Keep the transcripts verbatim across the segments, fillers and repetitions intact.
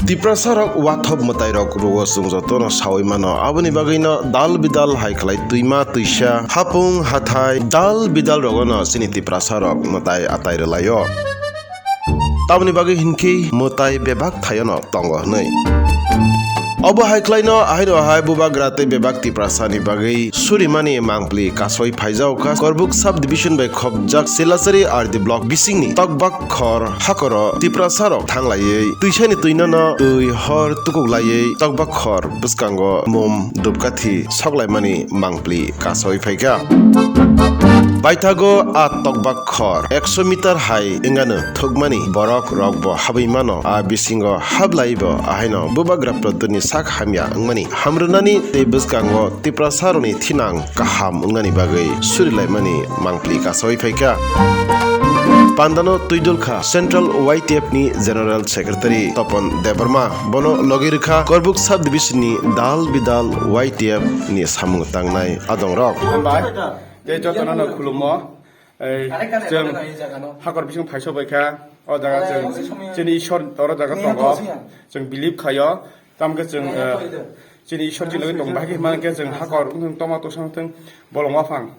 Tiprasa rok wathop mwtai rok rwo chwng jotono sawi mano. Aboni bagwi no dal bidal hai khlai twima twisa hapung hathai dal bidal rogo no chini Tiprasa rok mwtai atai rwlaio. Tamoni bagwi hinkhe mwtai bebak thaiono tongo hwnwi. Obo hai khlaino ahaino ahai bubagra tei bebak Tiprasani bagwi surimani mangpli kasoi phaijao kha Korbuk sub division bai khopjak Silachari R D block bisingni Tokbak khor hakoro Tiprasa rok thanglaiwi twisani twinono twi hor tukuklaiwi Tokbak khor bwskango mum dupkathi soklaimani mangpli kasoi phaikha. Baithago a Tokbak khor ekso meter hai wngano thukmani borok rokbo habwi mano, a bisingo hablaibo ahaino bubagra produrni sak hamya wngmani hamrwnani tei bwskango Tiprasarokni thinang kaham wngnani bagwi surilaimani mangpli kasoi phaikha. Pandano twidulkha Central Y T F ni General Secretary Topon Debbarma, bono logi rwkha Korbuk sub division ni dal bidal Y T F ni samung tangnai adongrok. Hambai, tei jotono no khulumo. Ei, chwng hakor bising phaiso bai kha, o jaga chwng chini Ishwar oro jaga tongo, chwng believe khaio, tamkhe chwng, eh, chini Ishwar chini logi tong bahai khe himma khe chwng hakor wngthang toma toksang thang bolong waphang.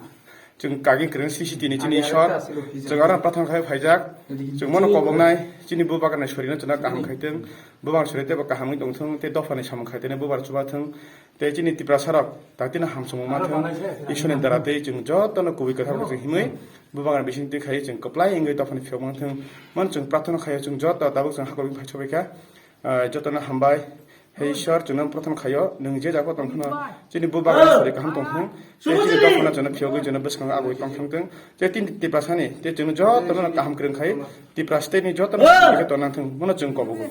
Chwng kaging kwrwng C C T ni chini Ishwar, chwng aro prathana khai phaijak, chwng bono koboknai, chini bubagra ni sorino chwngno kaham khaitwng, bubagra sori teibo kaham wngwi tongthwng, tei dophani samung khaitwno bubar chubathwng, tei chini Tiprasa rok tatino hamsongma mathwng, Ishwar ni dara tei chwng jotono kubui kwthar chwng himwi, bubagra bising twi khai chwng kwplai wngwi dophani phiyok manthwng, mano chwng prathana khaio, chwng joto tabuk chwng hakor wngwi phaisobai kha, ah, jotono hambai. He Ishwar, chwngno prathana khaio, nwng je jaga tong phano chini bubagra sori kaham tong thung, tei chini dophano chwngno phiyogwi chwngno bwskango agoi tong thung thung, tei tini Tiprasani, tei chwngno jotono kaham kwrwng khai, Tipra state ni jotono kaham khe tong nang thung, bono chwng kobogo.